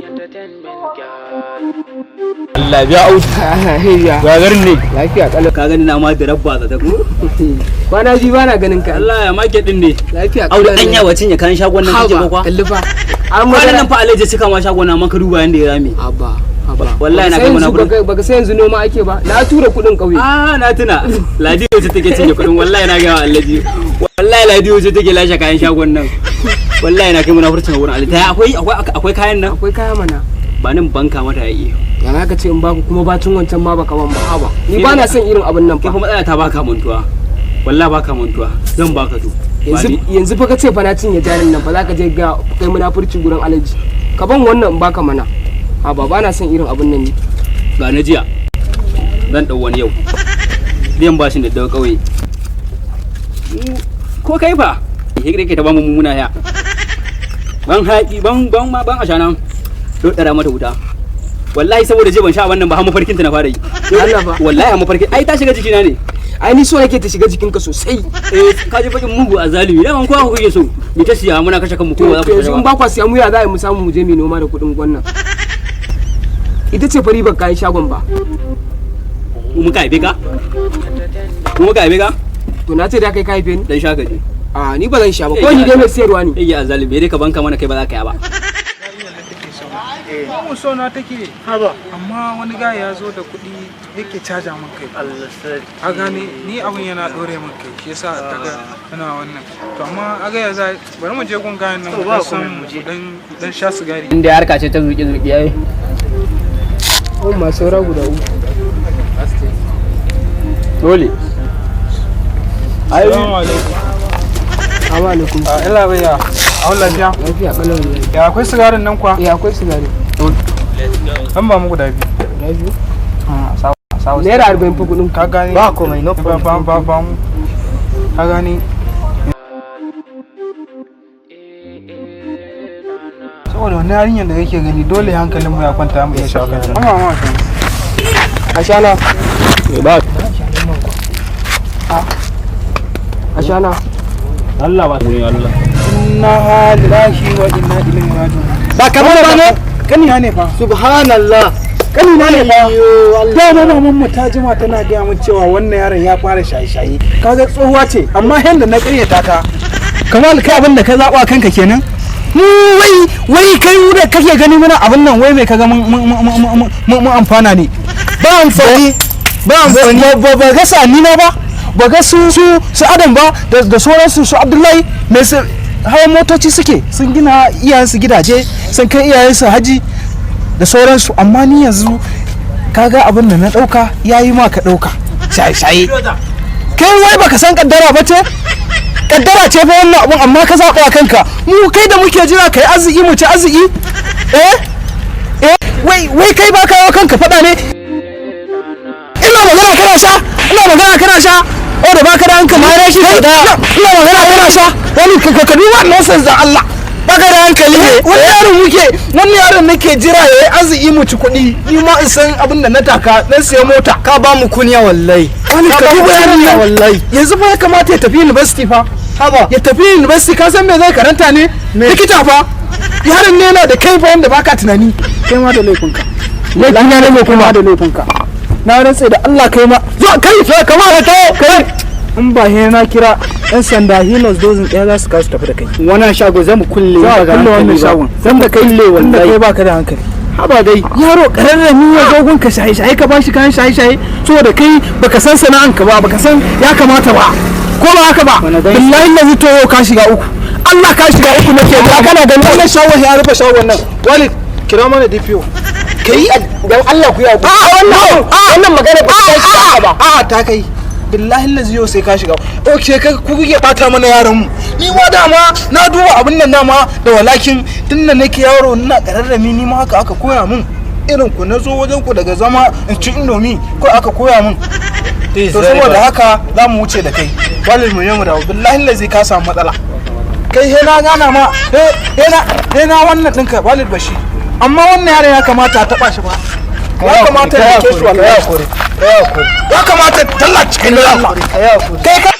Entertainment girl. Allah biya audu. Ya. Ya garin ne? Lafiya kalau. Ka gani na ma da rabba ta ko? Kwana biyu bana ganin ka. Allah ya market din ne. Lafiya. Audu, anya wa cinye kayan shagon nan kake ba kwa? Kalli fa. An Kwanan nan fa Alhaji cika ma shagon nan, maka duba yanda ya rame. Abba. Abba. Wallahi na Baka kai san mana yanzu kudin. Baka san yanzu noma ake ba. Na tura kudin kauye. Ah, na tuna. Ladiyo ce take cinye kudin, wallahi na ga wa Alhaji. Wallahi Ladiyo ce take lashe kayan shagon nan. Wallahi na kai munafurcin wurin Alhaji. Ta akwai kayan nan? Akwai kaya mana. Ba nan banka mata ya iya. Ya na ka ce in baku kuma bacin wancan ma baka ban ba. Haba. Ni ba na son irin abin nan Kai fa. fa matsala ta baka mantuwa. Wallahi baka mantuwa. Zan baka to. Ba Yanzu ni. Yanzu fa ka ce fa na cinye jarin nan fa, za ka je ga kai munafurci gurin Alhaji. Ka ban wannan in baka mana. Haba, ba na son irin abin nan ne. Ga na jiya. Zan ɗau wani yau. Biyan bashin da daga ƙauye. Ko kai fa? Ke ta ba mu muna ya. Ban haƙi ban ban ma ban ashana. Dodara mata wuta. Wallahi saboda je ban sha wannan ba, har mafarkin ta na fara yi. Allah fa. Wallahi har mafarkin ai ta shiga jikina ne. Ai ni so nake ta shiga jikinka sosai. Eh, ka ji bakin mugu a zalimi. Daman kowa kuke so. Mu ta siya muna kashe kanmu, kowa za To ku yanzu in ba kwa siya, mu ya za a yi mu samu mu je mu noma da kuɗin wannan? Ita ce fari ban kayan shagon ba. Mu muka haife ka? Mu muka haife ka? To na ce da kai ka haife ni. Dan sha ka je. A, ni ba zan sha ba. Ko ni dai mai siyarwa ne. Eh, ya zalimi dai ka banka mana, kai ba za ka yi ba. Mu so na take Haba. Amma wani gaya ya zo da kuɗi yake caja min kai. Allah sarki. A gane ni abin yana ɗore min kai, shi yasa ta ga tana wannan. To amma aga ya za, bari mu je gun gayan nan mu To ba dan san komai, mu je. mu dan sha sigari. Inda harka ce ta zuƙi zuƙi ai. Oh, ma saura guda uku. Dole. Ai Assalamu alaikum. Assalamu alaikum. A illa bai ya. A wannan lafiya. Lafiya kalau ne. Ya akwai sigarin nan kwa? Eh, akwai sigari. An ba mu guda biyu. Guda biyu. Ah, sawa sawa. ₦40 fa kuɗin. Ka gane? Ba komai, no Ba problem. ba ba ba mu. Ka gane? Saboda wani yarinyar da kake gani, dole hankalin mu ya kwanta mu iya shawo kanta. Amma ma Ashana. Ba. Ashana. Allah ba ne Allah. Inna lillahi wa inna ilaihi raji'un. Ba kamar ba ne? Kanina ne fa. Subhanallah. Kanina ne fa. Ayyo Allah. Dama maman mu ta jima tana gaya min cewa wannan yaron ya fara shaye-shaye. Kaga tsohuwa ce, amma yanda na ƙaryata ta. Kamal, kai abin da ka zaɓa kanka kenan. Mu wai kai da kake gani muna abin nan, wai mai kaga mun amfana ne. Ba amfani. Ba amfani. Ba ga sani na ba, ba ga su Adam ba da sauransu, su Abdullahi me su hawan motoci suke, sun gina iyayensu gidaje, sun kai iyayensu haji da sauransu, amma ni yanzu kaga abin da na dauka yayi ma ka dauka shaye-shaye. Kai wai baka san kaddara ba ce? Kaddara ce fa wannan abun, amma ka zaɓa kanka. Mu kai da muke jira kai arziki mu ci arziki, eh eh, wai kai ba kawo kanka faɗa ne. Ina magana kana sha, ina magana kana sha. O da baka da hankali rashin Kai, faɗa. Ina magana kana sha. Wani ka duba nonsense da Allah. Baka da hankali ne. Wani yaron muke, wani yaron nake jira ya yi arziki mu ci kuɗi, ni ma in san abin da na taka na siya mota. Ka ba mu kunya wallahi. Wani Ka ka ba mu duba yaron kunya nan wallahi. Yanzu fa ya kamata ya tafi university fa. Haba. Ya tafi university, ka san me zai karanta ne? Likita fa. Yaron ne yana da kai fa wanda baka tunani. Kai ma da laifinka. Laifina ne kuma da laifinka. Na rantse da Allah kai ma zo kai zo kamar ta kai in ba he na kira yan sanda hilos dozin ɗaya za su kasu tafi da kai. Wannan shago zan mu kulle. Za a ba ga kulle wannan hankali ba. shagon. Zan mu kulle Tunda wallahi. kai baka da hankali. Haba dai. Yaro kararrami ya zo gunka shaye-shaye, ka bashi kayan shaye-shaye saboda kai baka san sana'anka ba, baka san ya kamata ba, ko ba haka ba? Wani dan- Billahi lazi, to yau ka shiga uku. Allah ka shiga uku nake ga kana ganin wannan shagon ya rufe shagon nan. Walid, kira mana DPO. Kai, dan Allah ku ya ku. A wannan Wannan magana ba ta shi ba. A ta kai, billahi lazi yau sai ka shiga. Okay, kai ku kuke bata mana yaran mu. Ni ma dama na duba abin nan dama da walakin tunda nake yaro ina kararrami, ni ma haka aka koya min. Irin ku na zo wajen ku daga zama in ci Indomie ko aka koya min. To saboda haka za mu wuce da kai. Walid, mu je mu dawo. Billahi lazi ka samu matsala kai. He na gana ma, he na wannan ɗinka. Walid, bashi. Amma wannan yaron ya kamata a taɓa shi ba, ya kamata ya ke shi wallahi, ya kamata tallace kai. Allah kai ka.